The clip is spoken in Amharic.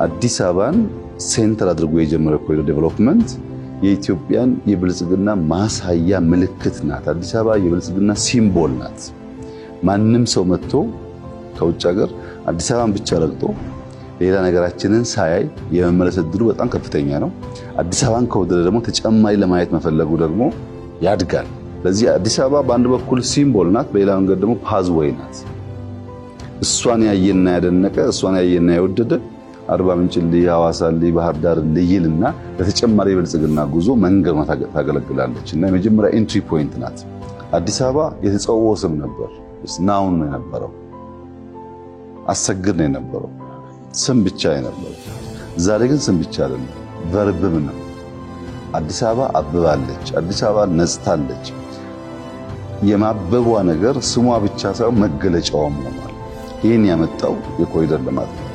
አዲስ አበባን center አድርጎ የጀመረ corridor development የኢትዮጵያን የብልጽግና ማሳያ ምልክት ናት። አዲስ አበባ የብልጽግና symbol ናት። ማንም ሰው መጥቶ ከውጭ ሀገር አዲስ አበባን ብቻ ረግጦ ሌላ ነገራችንን ሳያይ የመመለስ እድሉ በጣም ከፍተኛ ነው። አዲስ አበባን ከወደደ ደግሞ ተጨማሪ ለማየት መፈለጉ ደግሞ ያድጋል። ለዚህ አዲስ አበባ በአንድ በኩል symbol ናት፣ በሌላ መንገድ ደግሞ pathway ናት። እሷን ያየና ያደነቀ፣ እሷን ያየና የወደደ አርባ ምንጭ ልይ፣ ሐዋሳ ልይ፣ ባህር ዳር ልይልና ለተጨማሪ የብልጽግና ጉዞ መንገድ ታገለግላለች እና የመጀመሪያ entry point ናት። አዲስ አበባ የተጸውዖ ስም ነበር፣ noun ነው የነበረው፣ አሰግድ ነው የነበረው፣ ስም ብቻ የነበረው። ዛሬ ግን ስም ብቻ አይደለም፣ verb ም ነው። አዲስ አበባ አብባለች፣ አዲስ አበባ ነጽታለች። የማበቧ ነገር ስሟ ብቻ ሳይሆን መገለጫዋም ሆኗል። ይህን ያመጣው የኮሪደር ልማት ነው።